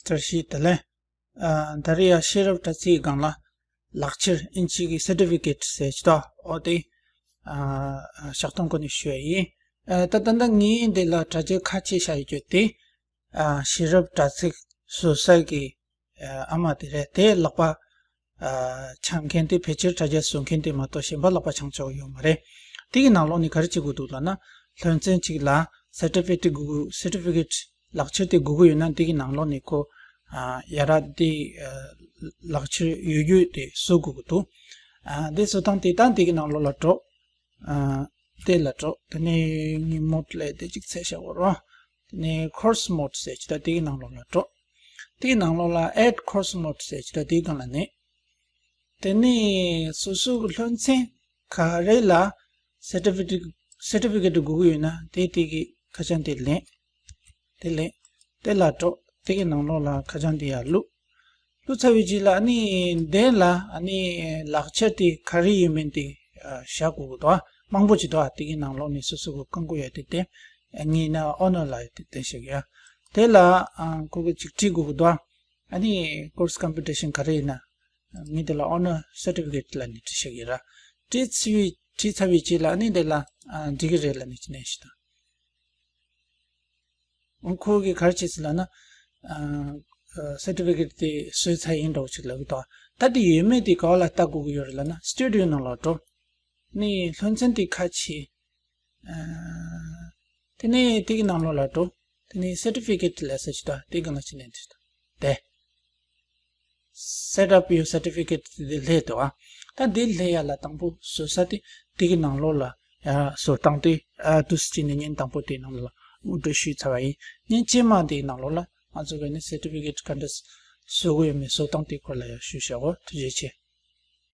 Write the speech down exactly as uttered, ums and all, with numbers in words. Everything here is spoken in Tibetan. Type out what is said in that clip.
བཀྲ་ཤིས་བདེ་ལེགས། ཨ། ད་རེས་ཡ་ཤེས་རབ་དྲ་ཚིགས་སྒང་ལ་ལག་ཁྱེར་ཨིན་ཇི་གི་certificate་ཟེར་གྱི་འདུག་འོ་དེ་ཨ་ཞག་དང་གོ་ནས་ཞུ་ཡ་ཡིན། ཨ། ད་ད་ལྟ་ངས་འདི་ལ་དྲ་རྒྱ་ཁ་ཕྱེ་བཞག་ཡོད་རྒྱུ་དེ། ཨ། ཤེས་རབ་དྲ་ཚིགས་བཟོ་ས་གི་ཨ་མ་དེ་རེད། དེ་ལག་པ་ཨ་འཆང་མཁན་དེ། ཕལ་ཆེར་དྲ་རྒྱ་བཟོ་མཁན་དེ་མ་གཏོགས་གཞན་པ་ལག་པ་འཆང་ཆོག་ཡོད་མ་རེད། དེ་གི་ནང་ལོགས་ནས་ག་རེ་བྱེད་དགོས་འདུག་ལབ་ན། སློབ་ཚན་གཅིག་ལ་certificate་དགོས། certificate་ལག་ཁྱེར་དེ་དགོས་ཀྱི་ཡོད་ན། དེ་གི་ནང་ལོགས་ནས་ཁོ་ཨ་ཡ་ར་དེ་ཨ་ལག་ཁྱེར་ཡོད་རྒྱུ་དེ་བཟོ་དགོས་ཀྱི་འདུག་ཨ། དེ་བཟོ་སྟངས་དེ་ད་དེ་གི་ནང་ལོགས་ལ་འགྲོ། ཨ། དེ་ལ་འགྲོ། དེ་ནས་ངས་mode་ལབ་དེ་གཅིག་བཙལ་བཞག་གོ་རོ། དེ་ནས་course mode་ཟེར་གྱི་འདུག་དེ་གི་ནང་ལོགས་ལ་འགྲོ། དེ་གི་ནང་ལོགས་ལ་add course mode་ཟེར་གྱི་འདུག་དེ་གི་སྒང་ལ་ནི། དེ་ནས་སོ་སོ་གི་སློབ་ཚན་ག་རེ་ལ་certificate certificate་དགོས་ཀྱི་ཡོད་ན། དེ་དེ་གི་ཁ་བྱང་དེ་ལེན། དེ་ལེན། དེ་ལ་འགྲོ། དེ་གི་ནང་ལོགས་ལ་ཁ་བྱང་དེ་ཡར་བླུགས། བླུགས་ཚར་བའི་རྗེས་ལ་ཨ་ནི་འདི་ལ་ཨ་ནི་ལག་ཁྱེར་དེ་ག་རེ་ཡིན་མིན་དེ་ཨ་བཞག་དགོས་ཀྱི་འདུག་མང་པོ་ཅིག་འདུག་དེ་གི་ནང་ལོགས་ནས་སོ་སོ་གི་བཀང་དགོས་ཡ་དེ་བསྟན། ངས་ན་honor་ལབ་ཡ་དེ་བསྟན་བཞག་གི་ཡ། དེ་ལ་ཨ་ཁོ་གི་ཅིག་བྲིས་དགོས་ཀྱི་འདུག་ཨ་ནི་course computation་ག་རེ་ཡིན་ན། ངས་དེ་ལ་honor certificate་ལབ་ནས་བྲིས་བཞག་གི་ར། བྲིས་ཚར་བའི་བྲིས་ཚར་བའི་རྗེས་ལ་ཨ་ནི་དེ་ལ་ཨ་འགྲིག་གི་རེད་ལབ་ནས་ཅི་ནས་ཞུ་དང་། ཁོ་གིས་ག་རེ་བྱས་ཟེར་ལབ་ན། ཨ། certificate་དེ་བཟོས་ཚར་ཡིན་འདྲ་བོ་ཅིག་ལབ་ཀྱི་འདུག་ད་དེ་ཡོད་མེད་དེ་ག་བ་ལ་ལྟ་དགོས་ཀྱི་ཡོད་རེད་ལབ་ན། Studio་ནང་ལ་འགྲོ། ནི་སློབ་ཚན་དེ་ཁ་ཕྱེ། ཨ། དེ་ནས་དེ་གི་ནང་ལོགས་ལ་འགྲོ། དེ་ནས་certificate་ལབ་ས་ཅིག་འདུག་དེ་གི་ནང་ཅི་ནས་འདུག་དེ། Set up your certificate་དེ་སླེབས་འདུག་ཨ། ད་འདི་སླེབས་ཡ་ལ་དང་པོ་བཟོ་ས་དེ་དེ་གི་ནང་ལོགས་ལ་ཡ་བཟོ་སྟངས་དེ་ཨ་འདུག་སེ་བྱས་ནས་བརྙན་དང་པོ་དེའི་ནང་ལ་དབུ་འགྲོ་ཞུས་ཚར་བ་ཡིན། བརྙན་རྗེས་མ་དེའི་ནང་ལོགས་ལ་ང་ཚོ་གི་ནི་certificate་ག་འདྲ་བཟོ་དགོས་ཡོད་མེད་བཟོ་སྟངས་དེའི་སྐོར་ལ་ཡ་ཞུས་བཞག་གོ། ཐུགས་རྗེ་ཆེ།